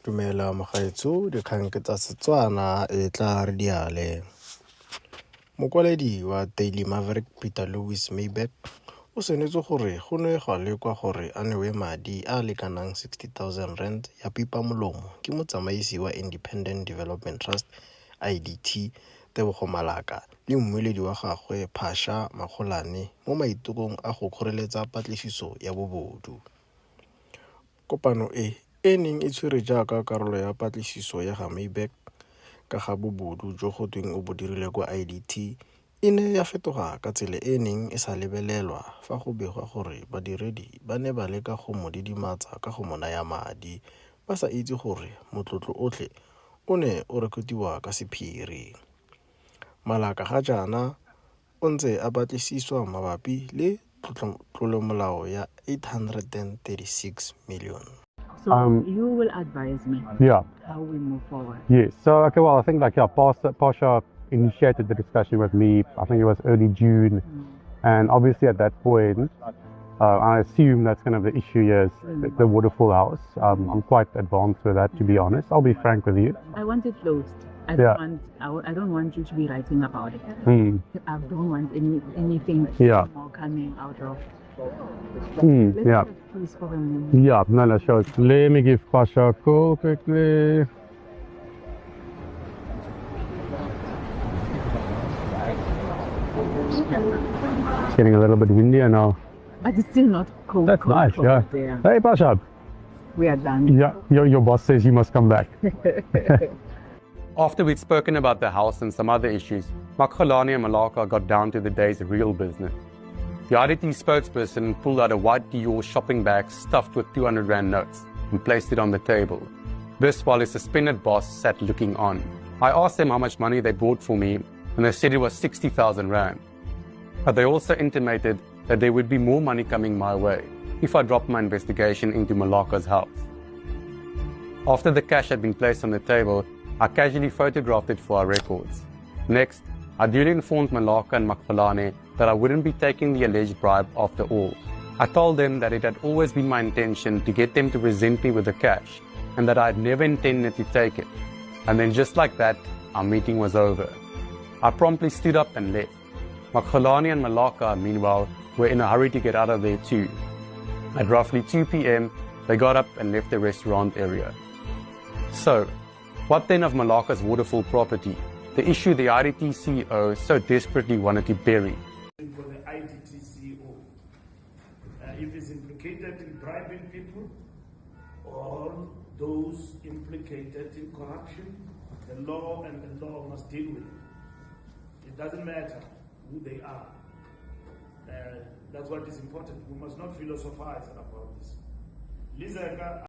Dumela mogaetsho, dikgang ke tsa Setswana e tla re diale. Mokwaledi wa Daily Maverick Peter Louis Mayberg o senotse gore go ne ga lekwa gore a newe madi a a lekanang R60 000 ya pipamolomo ke motsamaisi wa Independent Development Trust, IDT, Tebogo Malaka le mmueledi wa gagwe Phasha Makgolane mo maitekong a go kgoreletsa patlisiso ya bobodu. Kopano e, e e neng e tshwerwe jaaka karolo ya patlisiso ya ga Myburgh ka ga bobodu jo go tweng o bo dirile kwa IDT e ne ya fetoga ka tsela e e neng e sa lebelelwa fa go begwa gore badiredi ba ne ba leka go mo didimatsa ka go mo naya madi, ba sa itse gore motlotlo otlhe o ne o rekotiwa ka sephiri. Malaka ga jaana o ntse a batlisiswa mabapi le tlolomolao ya 836 million. So you will advise me Yeah. how we move forward. Yes. So, okay, well, I think like, yeah, Pasha initiated the discussion with me. I think it was early June. And obviously at that point, I assume that's kind of the issue here is the waterfall house. I'm quite advanced with that, to be honest. I'll be frank with you. I want it closed. I don't want I don't want you to be writing about it. I don't want anything more coming out of. Let's have peace for a moment. Yeah, no, sure. Let me give Pasha a call quickly. It's getting a little bit windier now. But it's still not cold. That's cold, nice, cold yeah. there. Hey, Pasha. We are done. Yeah, your boss says you must come back. After we'd spoken about the house and some other issues, Makgolane and Malaka got down to the day's real business. The IDT spokesperson pulled out a white Dior shopping bag stuffed with 200 Rand notes and placed it on the table. This while his suspended boss sat looking on. I asked them how much money they brought for me, and they said it was 60,000 Rand. But they also intimated that there would be more money coming my way if I dropped my investigation into Malaka's house. After the cash had been placed on the table, I casually photographed it for our records. Next, I duly informed Malaka and Makgolane that I wouldn't be taking the alleged bribe after all. I told them that it had always been my intention to get them to present me with the cash and that I had never intended to take it. And then just like that, our meeting was over. I promptly stood up and left. Makgolane and Malaka, meanwhile, were in a hurry to get out of there too. At roughly 2 p.m., they got up and left the restaurant area. So, what then of Malaka's waterfall property, the issue the IDT CEO so desperately wanted to bury? For the IDT CEO, if he's implicated in bribing people or those implicated in corruption, the law and the law must deal with it. It doesn't matter who they are. That's what is important. We must not philosophize about this. Lizeka.